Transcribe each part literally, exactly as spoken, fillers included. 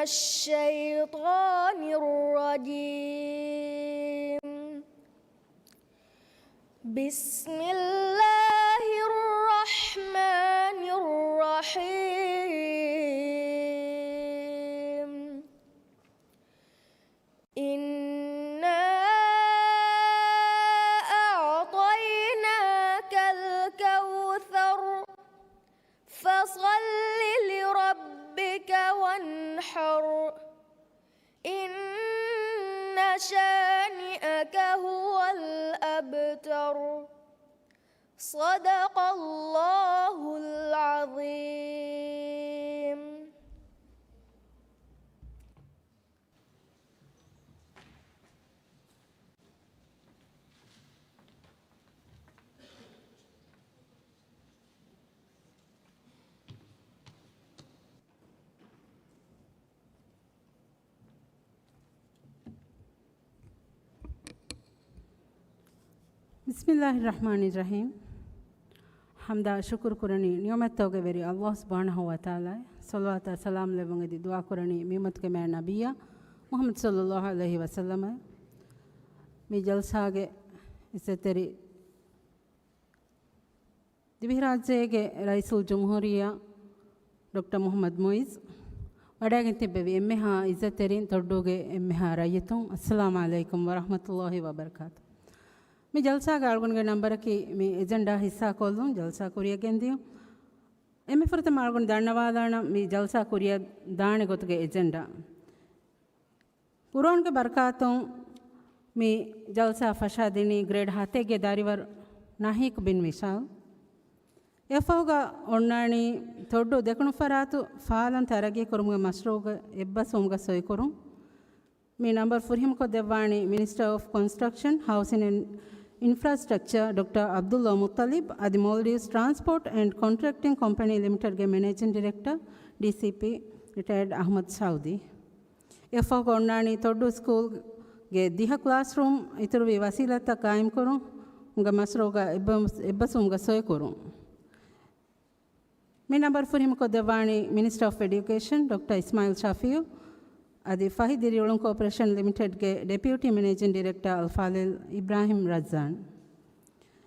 الشيطان الرجيم. بسم الله الرحمن الرحيم. إنا أعطيناك الكوثر. فصل لربك وانحر. إن شانئك هو الأبتر. صدق الله العظيم. بسم الله الرحمن الرحيم. ޙަމްދާ ޝުކުރު ކުރަނީ ނިޢުމަތްތަކުގެ ވެރި ﷲ ސުބްޙާނަހޫ ވަތަޢާލާއަށް. ޞަލަވާތާ ސަލާމް ލެއްވުން އެދި ދުޢާ ކުރަނީ މި އުއްމަތުގެ މާތް ނަބިއްޔާ މުޙައްމަދު ޞައްލައްލާހު ޢަލައިހި ވަސައްލަމަށް. މި ޖަލްސާގެ އިއްޒަތްތެރި ދިވެހިރާއްޖޭގެ ރައީސުލްޖުމްހޫރިއްޔާ ޑޮކްޓަރ މުޙައްމަދު މުޢިއްޒު، ވަޑައިގެން ތިއްބެވި އެންމެހާ އިއްޒަތްތެރިން، ތޮއްޑޫގެ އެންމެހާ ރައްޔިތުން، އައްސަލާމު ޢަލައިކުމް ވަރަޙްމަތުﷲ ވަބަރަކާތު. މި ޖަލްސާގެ އަޅުގަނޑުގެ ނަންބަރަކީ މި އެޖެންޑާ ހިއްސާކޮށްލުން. ޖަލްސާ ކުރިއަށް ގެންދިޔުން. އެންމެ ފުރަތަމަ އަޅުގަނޑު ދަންނަވާލާނަން މި ޖަލްސާ ކުރިއަށް ދާނެ ގޮތުގެ އެޖެންޑާ. ޤުރުއާންގެ ބަރަކާތުން މި ޖަލްސާ ފަށާދިނީ ގްރޭޑް ހަތެއްގެ ދަރިވަރު ނަހީކް ބިން ވިޝާލް. އެއަށްފަހުގަ އޮންނާނީ ތޮއްޑޫ ދެކުނުފަރާތު ފާލަން ތަރައްގީކުރުމުގެ މަޝްރޫޢުގެ އެއްބަސްވުމުގަ ސޮއިކުރުން. މި ނަންބަރު ފުރިހަމަކޮށްދެއްވާނީ މިނިސްޓަރ އޮފް ކޮންސްޓްރަކްޝަން، ހައުސިން އެންޑް އިންފްރާސްޓްރަކްޗަރ ޑޮކްޓަރ ޢަބްދުﷲ މުއްޠަލިބް އަދި މޯލްޑިވްސް ޓްރާންސްޕޯޓް އެންޑް ކޮންޓްރެކްޓިން ކޮމްޕެނީ ލިމިޓެޑްގެ މެނޭޖިން ޑިރެކްޓަރ، ޑީސީޕީ، ރިޓަޔަރޑް އަޙްމަދު ސައުދީ. އެއަށްފަހުގަ އޮންނާނީ ތޮއްޑޫ ސްކޫލްގެ ދިހަ ކްލާސްރޫމް އިތުރުވި ވަސީލަތްތައް ޤާއިމްކުރުމުގެ މަޝްރޫޢުގަ އެއްބަ-، އެއްބަސްވުމުގަ ސޮއިކުރުން. މި ނަންބަރު ފުރިހަމަކޮށްދެއްވާނީ މިނިސްޓަރ އޮފް އެޑިއުކޭޝަން ޑޮކްޓަރ އިސްމާޢީލް ޝަފީޢު އަދި ފަހި ދިރިއުޅުން ކޯޕަރޭޝަން ލިމިޓެޑްގެ ޑެޕިއުޓީ މެނޭޖިން ޑިރެކްޓަރ އަލްފާޟިލް އިބްރާހިމް ރައްޒާން.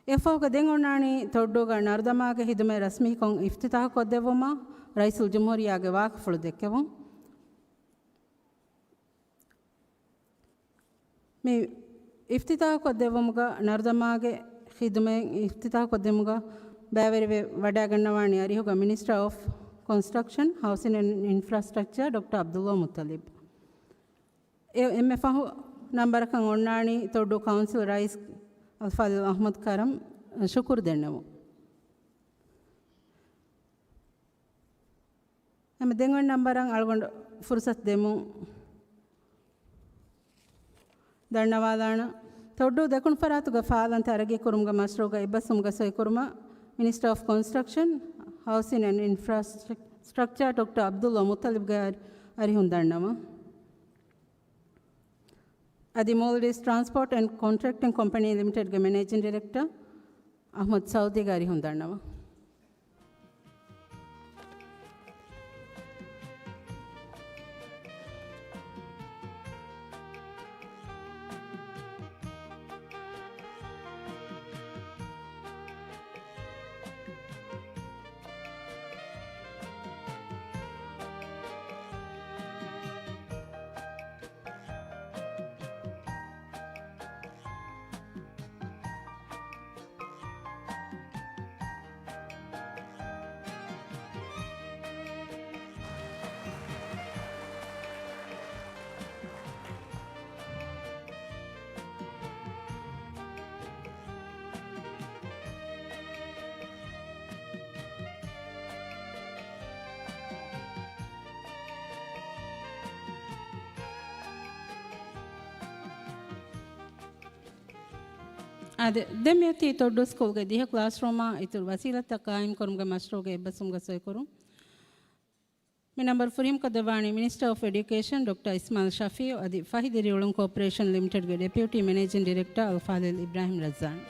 އެއަށްފަހުގަ ދެން އޮންނާނީ ތޮއްޑޫގަ ނަރުދަމާގެ ޚިދުމަތް ރަސްމީކޮށް އިފްތިތާޙުކޮށްދެއްވުމަށް ރައީސުލްޖުމްހޫރިއްޔާގެ ވާހަކަފުޅު ދެއްކެވުން. މި އިފްތިތާޙުކޮށްދެއްވުމުގަ ނަރުދަމާގެ ޚިދުމަތް އިފްތިތާޙުކޮށްދެއްވުމުގަ ބައިވެރިވެ ވަޑައިގަންނަވާނީ އަރިހުގަ މިނިސްޓަރ އޮފް ކޮންސްޓްރަކްޝަން، ހައުސިން އެންޑް އިންފްރާސްޓްރަކްޗަރ ޑޮކްޓަރ ޢަބްދުﷲ މުއްޠަލިބް. އެ އެންމެ ފަހު ނަންބަރަކަށް އޮންނާނީ ތޮއްޑޫ ކައުންސިލް ރައީސް އަލްފާޟިލް އަޙްމަދު ކަރަމް ޝުކުރު ދެންނެވުން. އެމަ ދެން އޮތް ނަންބަރަށް އަޅުގަނޑު ފުރުސަތު ދެމުން ދަންނަވާލާނަން. ތޮއްޑޫ ދެކުނުފަރާތުގެ ފާލަން ތަރައްގީކުރުމުގެ މަޝްރޫޢުގަ އެއްބަސްވުމުގެ ސޮއިކުރުމަށް މިނިސްޓަރ އޮފް ކޮންސްޓްރަކްޝަން، ހައުސިން އެންޑް އިންފްރާސްޓްރަކްޗާ ޑޮކްޓަރ ޢަބްދުﷲ މުއްޠަލިބްގެ އަރި-، އަރިހުން ދަންނަވަން. އަދި މޯލްޑިވްސް ޓްރާންސްޕޯޓް އެންޑް ކޮންޓްރެކްޓިން ކޮމްޕެނީ ލިމިޓެޑްގެ މެނޭޖިން ޑިރެކްޓަރ އަޙްމަދު ސައުދީގެ އަރިހުން ދަންނަވަން. އާދެ، ދެން މިއޮތީ ތޮއްޑޫ ސްކޫލްގެ ދިހަ ކްލާސްރޫމާ އިތުރު ވަސީލަތްތައް ޤާއިމްކުރުމުގެ މަޝްރޫޢުގެ އެއްބަސްވުމުގެ ސޮއިކުރުން. މި ނަންބަރު ފުރިހަމަކޮށްދެއްވާނީ މިނިސްޓަރ އޮފް އެޑިއުކޭޝަން ޑޮކްޓަރ އިސްމާޢީލް ޝަފީޢު އަދި ފަހި ދިރިއުޅުން ކޯޕަރޭޝަން ލިމިޓެޑްގެ ޑެޕިއުޓީ މެނޭޖިން ޑިރެކްޓަރ އަލްފާޟިލް އިބްރާހިމް ރައްޒާން.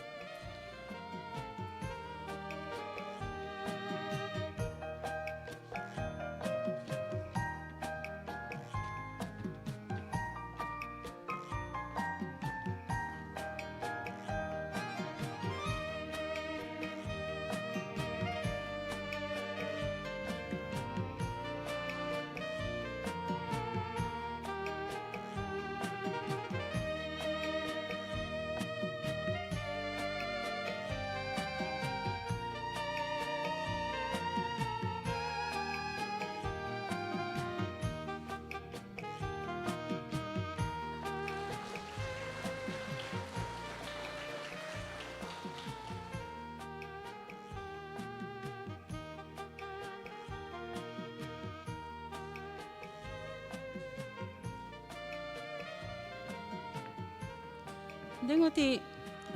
ދެން އޮތީ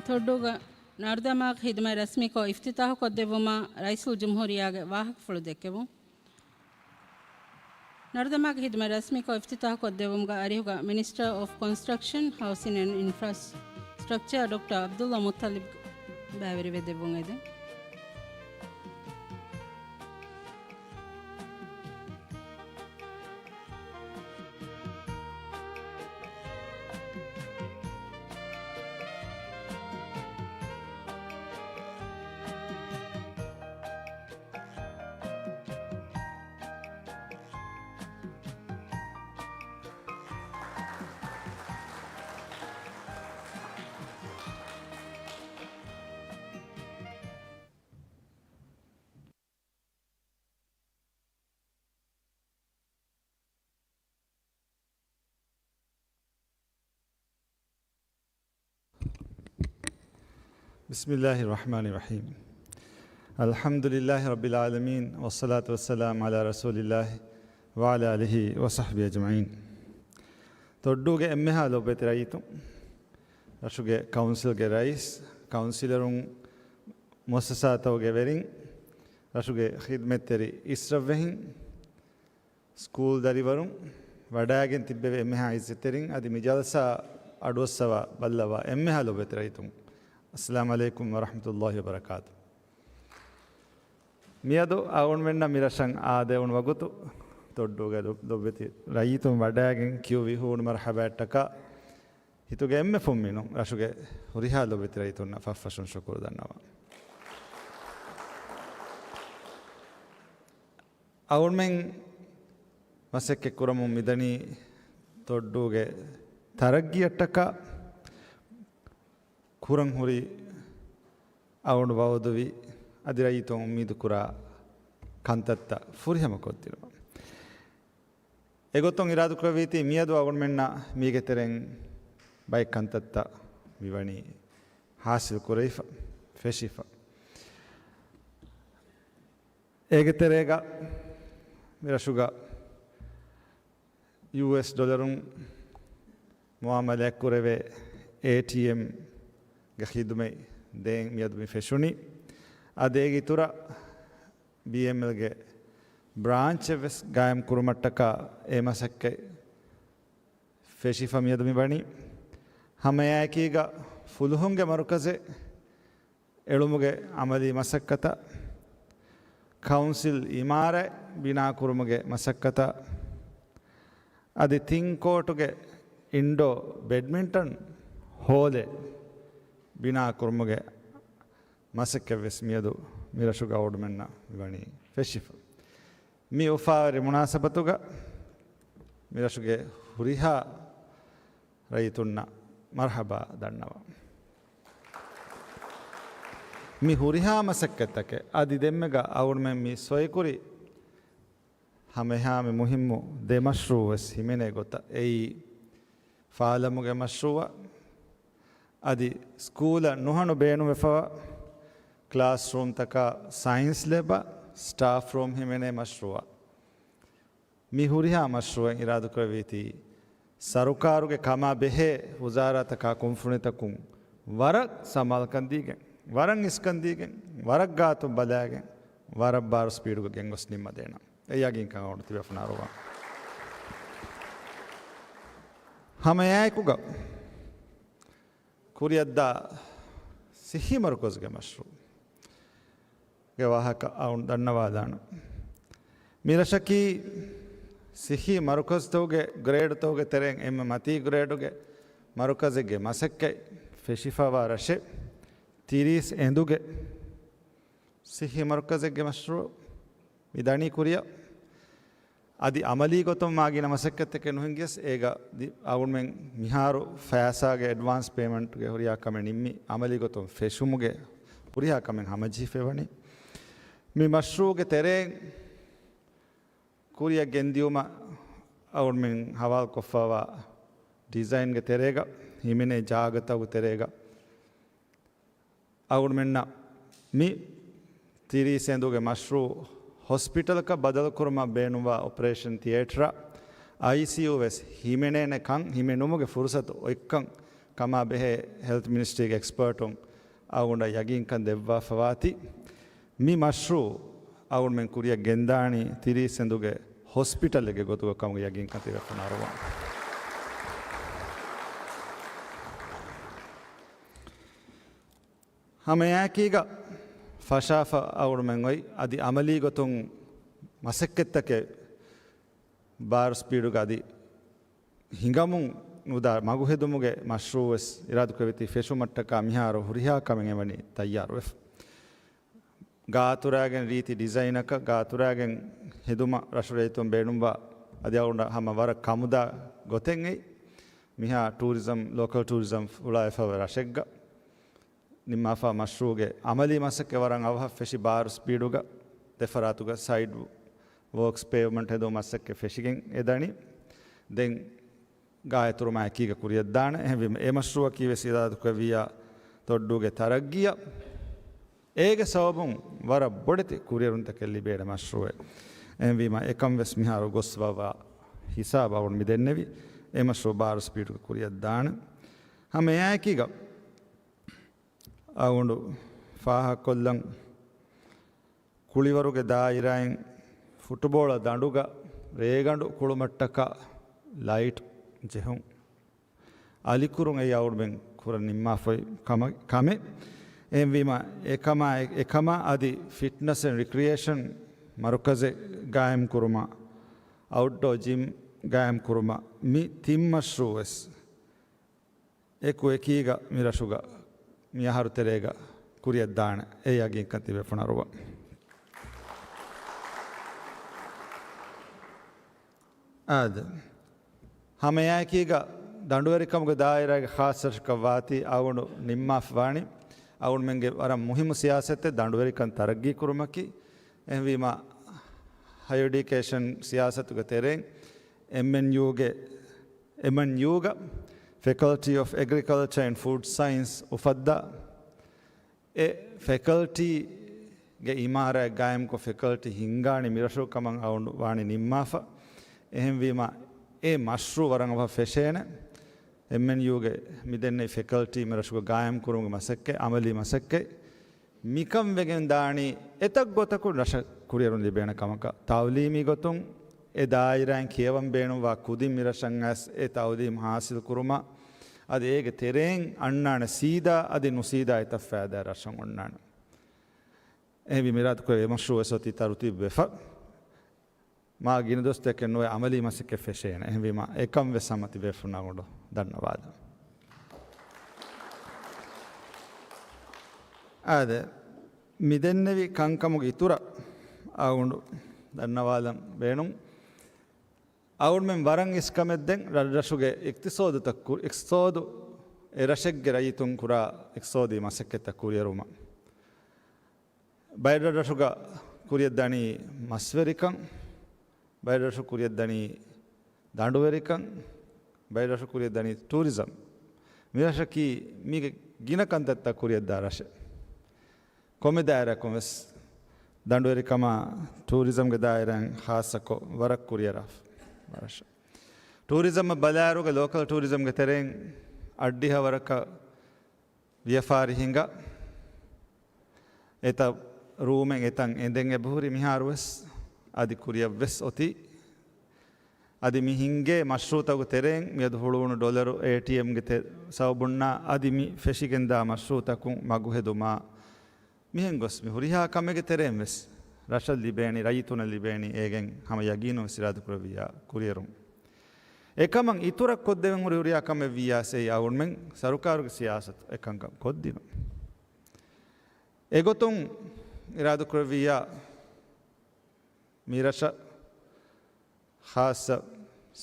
ތޮއްޑޫގަ ނަރުދަމާގެ ޚިދުމަތް ރަސްމީކޮށް އިފްތިތާޙުކޮށްދެއްވުމަށް ރައީސުލްޖުމްހޫރިއްޔާގެ ވާހަކަފުޅު ދެއްކެވުން. ނަރުދަމާގެ ޚިދުމަތް ރަސްމީކޮށް އިފްތިތާޙުކޮށްދެއްވުމުގަ އަރިހުގަ މިނިސްޓަރ އޮފް ކޮންސްޓްރަކްޝަން، ހައުސިން އެންޑް އިންފްރާސްޓްރަކްޗަރ ޑޮކްޓަރ ޢަބްދުﷲ މުއްޠަލިބް ބައިވެރިވެދެއްވުން އެދެން. بسم الله الرحمن الرحيم. الحمد لله رب العالمين، والصلاة والسلام على رسول الله وعلى آله وصحبه أجمعين. ތޮއްޑޫގެ އެންމެހާ ލޮބުވެތި ރައްޔިތުން، ރަށުގެ ކައުންސިލްގެ ރައީސް، ކައުންސިލަރުން، މުއައްސަސާތަކުގެ ވެރިން، ރަށުގެ ޚިދްމަތްތެރި އިސްރަށްވެހިން، ސްކޫލް ދަރިވަރުން، ވަޑައިގެން ތިއްބެވި އެންމެހާ އިއްޒަތްތެރިން އަދި މި ޖަލްސާ އަޑުއައްސަވާ ބައްލަވާ އެންމެހާ ލޮބުވެތި ރައްޔިތުން، އައްސަލާމް ޢަލައިކުމް ވަރަޙްމަތުﷲ ވަބަރަކާތު. މިއަދު އަޅުގަނޑުމެންނަށް މި ރަށަށް އާދެވުނު ވަގުތު، ތޮއްޑޫގެ ލޮ-، ލޮބުވެތި ރައްޔިތުން ވަޑައިގެން ކިޔުއްވި ހޫނު މަރުޙަބާއަށްޓަކާ، ހިތުގެ އެންމެ ފުންމިނުން ރަށުގެ ހުރިހާ ލޮބުވެތި ރައްޔިތުންނަށް ފަށްފަށުން ޝުކުރު ދަންނަވަން. އަޅުގަނޑުމެން މަސައްކަތް ކުރަމުން މިދަނީ ތޮއްޑޫގެ ތަރައްގީއަށްޓަކާ ކުރަން ހުރި އަޅުގަނޑު ވައުދުވި އަދި ރައްޔިތުން އުއްމީދު ކުރާ ކަންތައްތައް ފުރިހަމަ ކޮށްދިނުމަށް. އެގޮތުން އިރާދަކުރެއްވީތީ މިއަދު އަޅުގަނޑުމެންނަށް މީގެ ތެރެއިން ބައެއް ކަންތައްތައް މިވަނީ ހާސިލް ކުރެވިފަ، ފެށިފަ. އޭގެ ތެރޭގަ މި ރަށުގަ ޔޫއެސް ޑޮލަރުން މުއާމަލާތް ކުރެވޭ އޭޓީއެމްގެ ޚިދުމަތް ދޭން މިއަދު މި ފެށުނީ. އަދި އޭގެ އިތުރަށް ބީއެމްއެލްގެ ބްރާންޗެއް ވެސް ގާއިމް ކުރުމަށްޓަކާ އެ މަސައްކަތް ފެށިފަ މިއަދު މި ވަނީ. ހަމައެއާއެކީގަ ފުލުހުންގެ މަރުކަޒެއް އެޅުމުގެ އަމަލީ މަސައްކަތަށް، ކައުންސިލް އިމާރާތް ބިނާކުރުމުގެ މަސައްކަތަށް، އަދި ތިން ކޯޓުގެ އިންޑޯ ބެޑްމިންޓަން ހޯލެއް ބިނާކުރުމުގެ މަސައްކަތްވެސް މިއަދު މިރަށުގެ އަޅުގަނޑުމެންނަށް މިވަނީ ފެށިފަ. މި އުފާވެރި މުނާސަބަތުގަ މިރަށުގެ ހުރިހާ ރައްޔިތުންނަށް މަރްޙަބާ ދަންނަވަން. މި ހުރިހާ މަސައްކަތްތަކެއް އަދި ދެންމެގަ އަޅުގަނޑުމެން މި ސޮއިކުރި ހަމައެހާމެ މުހިއްމު ދެ މަޝްރޫޢު ވެސް ހިމެނޭ ގޮތަށް އެއީ، ފާލަމުގެ މަޝްރޫޢަށް އަދި ސްކޫލަށް ނުހަނު ބޭނުންވެފަވާ ކްލާސްރޫމްތަކާ ސައިންސް ލެބަށް ސްޓާފް ރޫމް ހިމެނޭ މަޝްރޫޢަށް. މި ހުރިހާ މަޝްރޫޢެއް އިރާދަކުރެއްވީތީ، ސަރުކާރުގެ ކަމާ ބެހޭ ވުޒާރާތަކާ ކުންފުނިތަކުން ވަރަށް ސަމާލުކަން ދީގެން، ވަރަށް އިސްކަން ދީގެން، ވަރަށް ގާތުން ބަލާގެން، ވަރަށް ބާރު ސްޕީޑުގަ ގެންގޮސް ނިންމަދޭނަން. އެ ޔަގީންކަން އަޅުގަނޑު ތިބޭފުޅުންނާ އަރުވާން. ހަމައެއާއެކުގަ ކުރިއަށްދާ ޞިއްޙީ މަރުކަޒުގެ މަޝްރޫޢު ގެ ވާހަކަ އަޅުގަނޑު ދަންނަވާލާނަން. މި ރަށަކީ ޞިއްޙީ މަރުކަޒުތަކުގެ ގްރޭޑުތަކުގެ ތެރެއިން އެންމެ މަތީ ގްރޭޑުގެ މަރުކަޒެއްގެ މަސައްކަތް ފެށިފަވާ ރަށެއް. ތިރީސް އެނދުގެ ޞިއްޙީ މަރުކަޒެއްގެ މަޝްރޫޢު މި ދަނީ ކުރިއަށް. އަދި އަމަލީ ގޮތުން މާ ގިނަ މަސައްކަތްތަކެއް ނުހިނގިޔަސް، އޭގަ ދި-، އަޅުގަނޑުމެން މިހާރު ފައިސާގެ އެޑްވާންސް ޕޭމަންޓްގެ ހުރިހާ ކަމެއް ނިންމި، އަމަލީ ގޮތުން ފެށުމުގެ ހުރިހާ ކަމެއް ހަމަޖެހިފައިވަނީ. މި މަޝްރޫޢުގެ ތެރެއިން ކުރިއަށް ގެންދިޔުމަށް އަޅުގަނޑުމެން ހަވާލުކޮށްފައިވާ ޑިޒައިންގެ ތެރޭގަ، ހިމެނޭ ޖާގަތަކުގެ ތެރޭގަ، އަޅުގަނޑުމެންނަށް މި ތިރީސް އެނދުގެ މަޝްރޫޢު ހޮސްޕިޓަލަކަށް ބަދަލުކުރުމަށް ބޭނުންވާ އޮޕަރޭޝަން ތިއޭޓަރ، އައިސީޔޫ ވެސް ހިމެނޭނެ ކަން، ހިމެނުމުގެ ފުރުސަތު އޮތްކަން ކަމާ ބެހޭ ހެލްތް މިނިސްޓްރީގެ އެކްސްޕަރޓުން އަޅުގަނޑަށް ޔަގީންކަން ދެއްވާފަވާތީ، މި މަޝްރޫއު އަޅުގަނޑުމެން ކުރިއަށް ގެންދާނީ ތިރީސް އެނދުގެ ހޮސްޕިޓަލެއްގެ ގޮތުގަ ކަމުގެ ޔަގީންކަން ތިބޭފުޅުންނަށް އަރުވާނެ. ހަމައެއާއެކީގަ ފަށާފަ އަޅުގަނޑުމެން އޮތް އަދި އަމަލީ ގޮތުން މަސައްކަތްތަކެއް ބާރު ސްޕީޑުގަ އަދި ހިނގަމުން ނުދާ މަގުހެދުމުގެ މަޝްރޫއުވެސް އިރާދަކުރެއްވިތީ ފެށުމަށްޓަކާ މިހާރު ހުރިހާ ކަމެއް އެވަނީ ތައްޔާރުވެފަ. ގާތުރާގެން ރީތި ޑިޒައިނަކަށް ގާތުރާގެން ހެދުމަށް ރަށު ރައްޔިތުން ބޭނުންވާ އަދި އަޅުގަނޑަށް ހަމަ ވަރަށް ކަމުދާ ގޮތެއް އެއީ. މިހާ ޓޫރިޒަމް، ލޯކަލް ޓޫރިޒަމް ފުޅާވެފަވާ ރަށެއްގަ ނިންމާފާ މަޝްރޫއުގެ އަމަލީ މަސައްކަތް ވަރަށް އަވަހަށް ފެށި ބާރު ސްޕީޑުގަ ދެފަރާތުގަ ސައިޑް ވޯކްސް ޕޭވްމަންޓް ހެދުމުގެ މަސައްކަތް ފެށިގެން އެދަނީ. ދެން ގާތުރުމާ އެކީގަ ކުރިއަށްދާނެ. އެހެންވީމަ އެ މަޝްރޫއަކީ ވެސް އިރާދަކުރެއްވިއްޔާ ތޮއްޑޫގެ ތަރައްގީއަށް އޭގެ ސަބަބުން ވަރަށް ބޮޑެތި ކުރިއެރުންތަކެއް ލިބޭނެ މަޝްރޫއެއް. އެހެންވީމަ އެކަން ވެސް މިހާރު ގޮސްފަވާ ހިސާބަށް އަޅުގަނޑު މި ދެންނެވި އެ މަޝްރޫއު ބާރު ސްޕީޑުގަ ކުރިއަށްދާނެ. ހަމަ އެއާއެކީގަ އަޅުގަނޑު ފާހަގަކޮށްލަން، ކުޅިވަރުގެ ދާއިރާއިން ފުޓުބޯޅަ ދަނޑުގަ ރޭގަނޑު ކުޅުމަށްޓަކާ ލައިޓް ޖެހުން އަލިކުރުން އެއީ އަޅުގަނޑުމެން ކުރަން ނިންމާފައި ކަމަ-، ކަމެއް. އެހެންވީމަ އެކަމާ، އެކަމާ އަދި ފިޓްނަސް އެންޑް ރިކްރިއޭޝަން މަރުކަޒެއް ގާއިމްކުރުމަށް، އައުޓްޑޯ ޖިމް ގާއިމްކުރުމަށް މި ތިން މަޝްރޫއު ވެސް އެކު އެކީގަ މި ރަށުގަ މި އަހަރު ތެރޭގަ ކުރިއަށްދާނެ އެ ޔަގީންކަން ތިބޭފުޅުންނަށް އަރުވާ. އާދެ، ހަމައެއާއެކީގަ ދަނޑުވެރިކަމުގެ ދާއިރާގެ ޚާއްޞަ ރަށަކަށް ވާތީ އަޅުގަނޑު ނިންމާފަ ވާނީ އަޅުގަނޑުމެންގެ ވަރަށް މުހިއްމު ސިޔާސަތެއް ދަނޑުވެރިކަން ތަރައްގީ ކުރުމަކީ. އެހެންވީމަ ހަޔަރ އެޑިއުކޭޝަން ސިޔާސަތުގެ ތެރެއިން އެމްއެންޔޫގެ، އެމްއެންޔޫގަ ފެކަލްޓީ އޮފް އެގްރިކަލްޗަރ އެންޑް ފުޑް ސައިންސް އުފައްދާ އެ ފެކަލްޓީގެ އިމާރާތް ގާއިމްކޮށް ފެކަލްޓީ ހިންގާނީ މިރަށު ކަމަށް އަޅުގަނޑު ވާނީ ނިންމާފަ. އެހެންވީމަ އެ މަޝްރޫއު ވަރަށް އަވަހަށް ފެށޭނެ. އެމްއެންޔޫގެ މިދެންނެވި ފެކަލްޓީ މިރަށުގަ ގާއިމްކުރުމުގެ މަސައްކަތް، އަމަލީ މަސައްކަތް މިކަން ވެގެން ދާނީ އެތައް ގޮތަކުން ރަށަށް ކުރިއެރުން ލިބޭނެ ކަމަކަށް. ތައުލީމީ ގޮތުން އެ ދާއިރާއިން ކިޔަވަން ބޭނުންވާ ކުދިން މިރަށަށް އައިސް އެ ތައުލީމް ހާސިލް ކުރުމަށް، އަދި އޭގެ ތެރެއިން އަންނާނެ ސީދާ އަދި ނުސީދާ އެތައް ފައިދާ ރަށަށް އޮންނާނެ. އެހެންވީމަ އިރާދަކުރެއްވި މަޝްރޫއު ވެސް އޮތީ ތަރުތީބު ވެފަ. މާ ގިނަ ދުވަސްތަކެއް ނުވެ އަމަލީ މަސައްކަތް ފެށޭނެ. އެހެންވީމަ އެކަން ވެސް ހަމަ ތިބޭފުޅުންނާ އަޅުގަނޑު ދަންނަވާލަން. އާދެ، މި ދެންނެވި ކަންކަމުގެ އިތުރަށް އަޅުގަނޑު ދަންނަވާލަން ބޭނުން. އަޅުގަނޑުމެން ވަރަށް އިސްކަމެއް ދެން ރަށްރަށުގެ އިޤްތިޞާދުތައް ކު-، އިޤްތިޞާދު، އެ ރަށެއްގެ ރައްޔިތުން ކުރާ އިޤްތިޞާދީ މަސައްކަތްތައް ކުރިއެރުމަށް. ބައެއް ރަށްރަށުގަ ކުރިއަށްދަނީ މަސްވެރިކަން، ބައެއް ރަށު ކުރިއަށްދަނީ ދަނޑުވެރިކަން، ބައެއް ރަށު ކުރިއަށްދަނީ ޓޫރިޒަމް. މި ރަށަކީ މީގެ ގިނަ ކަންތައްތައް ކުރިއަށްދާ ރަށެއް. ކޮންމެ ދާއިރާއަކުން ވެސް ދަނޑުވެރިކަމާ ޓޫރިޒަމްގެ ދާއިރާއިން ޚާއްޞަކޮށް ވަރަށް ކުރިއަރާފަ ރަށެއް. ޓޫރިޒަމަށް ބަލާއިރުގަ ލޯކަލް ޓޫރިޒަމްގެ ތެރެއިން އަށްޑިހަ ވަރަކަށް ވިޔަފާރި ހިނގާ، އެތައް ރޫމެއް އެތަން އެނދެން އެބަހުރި މިހާރު ވެސް އަދި ކުރިއަށް ވެސް އޮތީ. އަދި މި ހިންގޭ މަޝްރޫއުތަކުގެ ތެރެއިން މިއަދު ހުޅުވުނު ޑޮލަރު އޭޓީއެމްގެ ތެ-، ސަބަބުންނާ އަދި މި ފެށިގެންދާ މަޝްރޫއުތަކުން މަގުހެދުމާ، މިހެން ގޮސް މި ހުރިހާ ކަމެއްގެ ތެރެއިން ވެސް ރަށަށް ލިބޭނީ، ރައްޔިތުންނަށް ލިބޭނީ އޭގެން ހަމަ ޔަގީނުން ވެސް އިރާދަކުރެއްވިއްޔާ ކުރިއެރުން. އެކަމަށް އިތުރަށް ކޮށްދެވެން ހުރި ހުރިހާ ކަމެއް ވިއްޔާސް އެއީ އަޅުގަނޑުމެން ސަރުކާރުގެ ސިޔާސަތު އެކަންކަން ކޮށްދިނުން. އެގޮތުން އިރާދަކުރެއްވިއްޔާ މިރަށަށް ޚާއްޞަ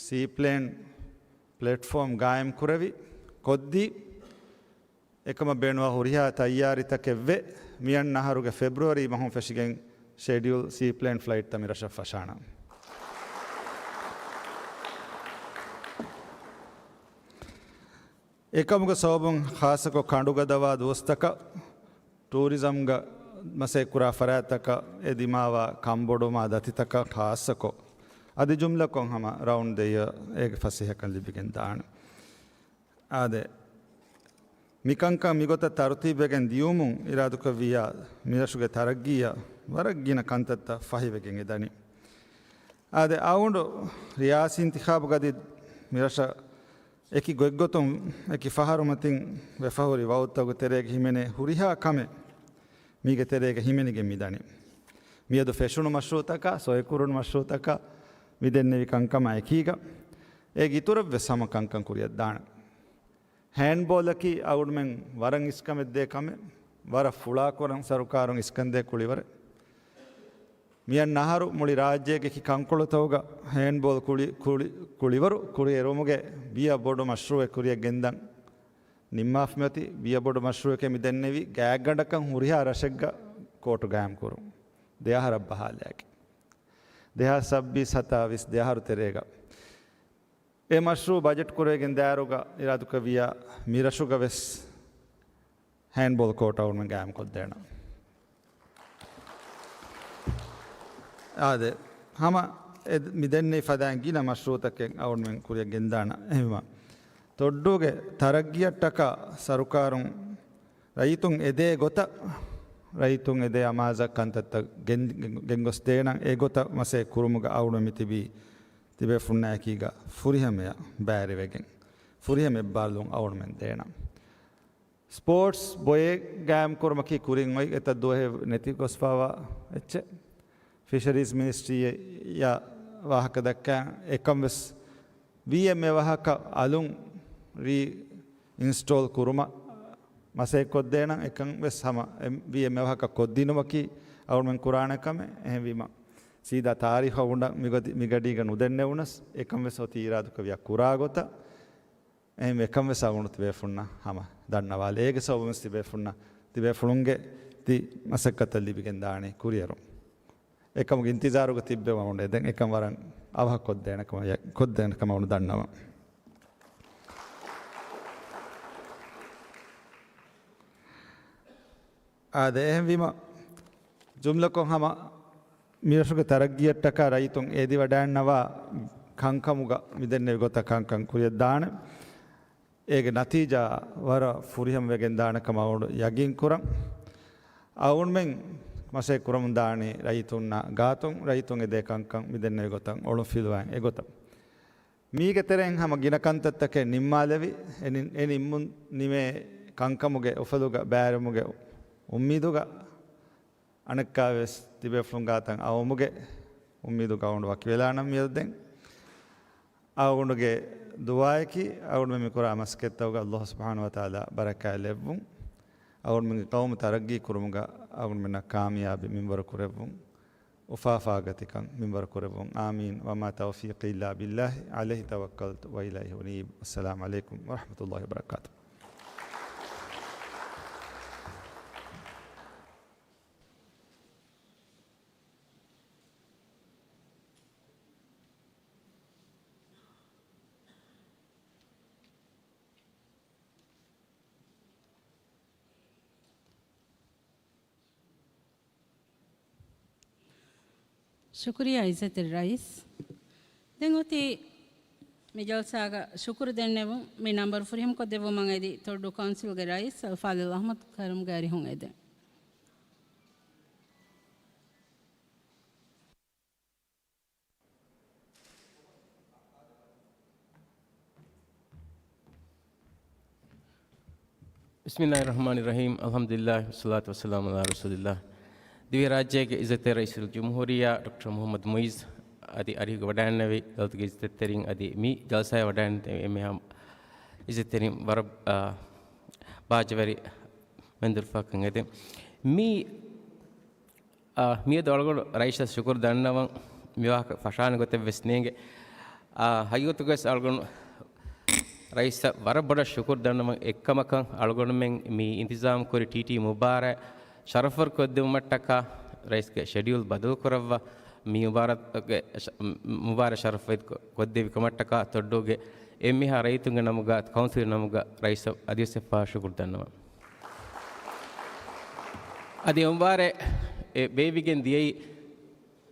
ސީޕްލޭން ޕްލެޓްފޯމް ގާއިމް ކުރެވި ކޮށްދީ، އެކަމަށް ބޭނުންވާ ހުރިހާ ތައްޔާރީތަކެއް ވެ، މިއަންނަ އަހަރުގެ ފެބްރުއަރީ މަހުން ފެށިގެން ޝެޑިއުލް ސީޕްލޭން ފްލައިޓްތައް މިރަށަށް ފަށާނަން. އެކަމުގެ ސަބަބުން ޚާއްޞަކޮށް ކަނޑުގަދަވާ ދުވަސްތަކަށް ޓޫރިޒަމްގަ މަސައްކަތްކުރާ ފަރާތްތަކަށް އެ ދިމާވާ ކަންބޮޑުވުމާ ދަތިތަކަށް ޚާއްޞަކޮށް އަދި ޖުމްލަކޮށް ހަމަ ރައުންޑް ދެއްޔަށް އޭގެ ފަސޭހަކަން ލިބިގެން ދާނެ. އާދެ، މިކަންކަން މިގޮތަށް ތަރުތީބުވެގެން ދިޔުމުން އިރާދުކޮށްވިއްޔާ، މިރަށުގެ ތަރައްގީއަށް ވަރަށް ގިނަ ކަންތައްތައް ފަހިވެގެން އެދަނީ. އާދެ، އަޅުގަނޑު ރިޔާސީ އިންތިޚާބުގަ އަދި މިރަށަށް އެކި ގޮތްގޮތުން އެކި ފަހަރު މަތިން ވެފަހުރި ވައުދުތަކުގެ ތެރޭގަ ހިމެނޭ ހުރިހާ ކަމެއް މީގެ ތެރޭގަ ހިމެނިގެން މިދަނީ. މިއަދު ފެށުނު މަޝްރޫޢުތަކާ، ސޮއިކުރުނު މަޝްރޫޢުތަކާ މި ދެންނެވި ކަންކަމާ އެކީގަ، އޭގެ އިތުރަށްވެސް ހަމަ ކަންކަން ކުރިއަށްދާނެ. ހޭންޑްބޯލަކީ އަޅުގަނޑުމެން ވަރަށް އިސްކަމެއްދޭ ކަމެއް، ވަރަށް ފުޅާކުރަން ސަރުކާރުން އިސްކަންދޭ ކުޅިވަރެއް. މިއަންނަ އަހަރު މުޅި ރާއްޖޭގެ އެކި ކަންކޮޅުތަކުގަ ހޭންޑްބޯލް ކުޅި، ކުޅި، ކުޅިވަރު ކުރިއެރުވުމުގެ ބިޔަ ބޮޑު މަޝްރޫޢެއް ކުރިއަށް ގެންދަން ނިންމާފަ މިއޮތީ. ބިޔަ ބޮޑު މަޝްރޫޢެކޭ މި ދެންނެވީ ގާތްގަނޑަކަށް ހުރިހާ ރަށެއްގަ ކޯޓު ގާއިމްކުރުން. ދެއަހަރަށް ބަހާލާގެ. ދެހާސް ސައްބީސް ސަތާވީސް ދެއަހަރު ތެރޭގަ އެ މަޝްރޫޢު ބަޖެޓް ކުރެވިގެން ދާއިރުގަ އިރާދުކުރެއްވިއްޔާ، މިރަށުގަ ވެސް ހޭންޑްބޯލް ކޯޓް އަޅުގަނޑުމެން ގާއިމްކޮށްދޭނަން. އާދެ، ހަމަ އެ މި ދެންނެވި ފަދައިން ގިނަ މަޝްރޫޢުތަކެއް އަޅުގަނޑުމެން ކުރިއަށް ގެންދާނަން. އެހެންވީމަ، ތޮއްޑޫގެ ތަރައްގީއަށްޓަކާ ސަރުކާރުން ރައްޔިތުން އެދޭ ގޮތަށް، ރައްޔިތުން އެދޭ އަމާޒަށް ކަންތައްތައް ގެން، ގެންގޮސްދޭނަން. އެގޮތަށް މަސައްކަތް ކުރުމުގަ އަޅުގަނޑު މިތިބީ ތިބޭފުޅުންނާ އެކީގަ ފުރިހަމަޔަށް ބައިވެރިވެގެން، ފުރިހަމަ އެއްބާރުލުން އަޅުގަނޑުމެން ދޭނަން. ސްޕޯޓްސް ބޮއެ ގާއިމްކުރުމަކީ ކުރިން އޮތް އެތައް ދުވަހެއް ނެތި ގޮސްފައިވާ އެއްޗެއް. ފިޝަރީޒް މިނިސްޓްރީއަށް ވާހަކަ ދައްކާ، އެކަން ވެސް ވީއެމް އެވަހަކަށް އަލުން ރީ އިންސްޓޯލް ކުރުމަށް މަސައްކަތް ކޮށްދޭނަން. އެކަން ވެސް ހަމަ ވީއެމް އެވަހަކަށް ކޮށްދިނުމަކީ އަޅުގަނޑުމެން ކުރާނެ ކަމެއް. އެހެންވީމަ، ސީދާ ތާރީޚަށް އުނޑަން މިގަޑި، މިގަޑީގަ ނުދެންނެވުނަސް، އެކަން ވެސް އޮތީ އިރާދުކުރެއްވިއްޔާ ކުރާ ގޮތަށް. އެހެން އެކަން ވެސް އަޅުގަނޑު ތިބޭފުންނަށް ހަމަ ދަންނަވާލަން. އޭގެ ސަބަބުން ވެސް ތިބޭފުންނަށް، ތިބޭފުޅުންގެ ތި މަސައްކަތަށް ލިބިގެން ދާނީ ކުރިއެރުން. އެކަމުގެ އިންތިޒާރުގަ ތިއްބެވުމުން އެދެން އެކަން ވަރަށް އަވަހަށް ކޮށްދޭނެ ކަމަށް ޔަ-، ކޮށްދޭނެ ކަމަށް އަޅުގަނޑު ދަންނަވަން. އާދެ، އެހެންވީމަ، ޖުމްލަކޮށް ހަމަ މިރަށުގެ ތަރައްގީއަށްޓަކާ ރައްޔިތުން އެދިވަޑައިގަންނަވާ ކަންކަމުގަ މިދެންނެވި ގޮތަށް ކަންކަން ކުރިއަށްދާނެ. އޭގެ ނަތީޖާ ވަރަށް ފުރިހަމަވެގެން ދާނެ ކަމަށް އަޅުގަނޑު ޔަގީން ކުރަން. އަޅުގަނޑުމެން މަސައްކަތް ކުރަމުން ދާނީ ރައްޔިތުންނާ ގާތުން، ރައްޔިތުން އެދޭ ކަންކަން މިދެންނެވި ގޮތަށް އޮޅުން ފިލުވާން އެގޮތަށް. މީގެ ތެރެއިން ހަމަ ގިނަ ކަންތައްތަކެއް ނިންމާލެވި، އެ ނިން-، އެ ނިންމުން ނިމޭ ކަންކަމުގެ އުފަލުގަ ބައިވެރިވުމުގެ އުއްމީދުގަ އަނެއްކާވެސް ތިބޭފުޅުން ގާތަށް އައުމުގެ އުއްމީދުގަ އަޅުގަނޑު ވަކިވެލާނަން މިއަދު ދެން. އަޅުގަނޑުގެ ދުޢާއަކީ، އަޅުގަނޑުމެން މިކުރާ މަސައްކަތްތަކުގަ ﷲ ސުބްޙާނަހޫ ވަތަޢާލާ ބަރަކާތް ލެއްވުން. އަޅުގަނޑުމެންގެ ޤައުމު ތަރައްގީ ކުރުމުގަ އަޅުގަނޑުމެންނަށް ކާމިޔާބީ މިންވަރު ކުރެއްވުން. އުފާ އުފާގަތިކަން މިންވަރު ކުރެއްވުން. އާމީން. وما توفيقي إلا بالله عليه توكلت وإليه أنيب. السلام عليكم ورحمة الله وبركاته. ޝުކުރިއްޔާ އިއްޒަތްތެރި ރައީސް. ދެން އޮތީ މި ޖަލްސާގަ ޝުކުރު ދެންނެވުން. މި ނަންބަރު ފުރިހަމަކޮށްދެއްވުމަށް އެދި ތޮއްޑޫ ކައުންސިލްގެ ރައީސް އަލްފާޟިލް އަޙްމަދު ކަރަމްގެ އަރިހުން އެދެން. بسم الله الرحمن الرحيم. الحمد لله والصلاة والسلام على رسول الله. ދިވެހިރާއްޖޭގެ އިއްޒަތްތެރި ރައީސުލްޖުމްހޫރިއްޔާ ޑޮކްޓަރ މުޙައްމަދު މުޢިއްޒު އަދި އަރިހުގަ ވަޑައިގެންނެވި ދައުލަތުގެ އިއްޒަތްތެރިން އަދި މި ޖަލްސާއަށް ވަޑައިގެންނެވި އެންމެހާ އިއްޒަތްތެރިން ވަރަށް، އާ، ބާއްޖަވެރި މެންދުރުފަކަށް އެދެން. މި އާ، މިއަދު އަޅުގަނޑު ރައީސަށް ޝުކުރު ދަންނަވަން މި ވާހަކަ ފަށާނެ ގޮތެއް ވެސް ނޭނގެ. އާ، ހަގީގަތުގަވެސް އަޅުގަނޑު ރައީސަށް ވަރަށް ބޮޑަށް ޝުކުރު ދަންނަވަން އެއްކަމަކަށް އަޅުގަނޑުމެން މި އިންތިޒާމް ކުރި ޓީޓީ މުބާރާތް ޝަރަފްވަރު ކޮށްދެވުމަށްޓަކާ ރައީސްގެ ޝެޑިއުލް ބަދަލު ކުރައްވާ މި މުބާރާތްގެ ޝަ-، މުބާރާތް ޝަރަފްވަރު ކޮ-، ކޮށްދެވި ކަމަށްޓަކާ ތޮއްޑޫގެ އެންމެހާ ރައްޔިތުންގެ ނަމުގަ ކައުންސިލް ނަމުގަ ރައީސަށް އަދިވެސް އެއްފަހަރު ޝުކުރު ދަންނަވަން. އަދި އެ މުބާރާތް އެ ބޭއްވިގެން ދިޔައީ،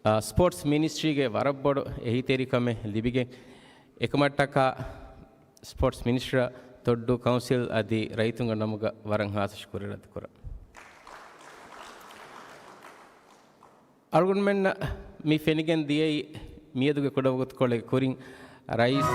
އާ، ސްޕޯޓްސް މިނިސްޓްރީގެ ވަރަށް ބޮޑު އެހީތެރިކަމެއް ލިބިގެން. އެކަމަށްޓަކާ ސްޕޯޓްސް މިނިސްޓަރ ތޮއްޑޫ ކައުންސިލް އަދި ރައްޔިތުންގެ ނަމުގަ ވަރަށް ހާސް ޝުކުރިއްޔާ ރަދުކުރަން. އަޅުގަނޑުމެންނަށް މި ފެނިގެން ދިޔައީ މިއަދުގެ ކުޑަވަގުތުކޮޅެއްގެ ކުރިން ރައީސް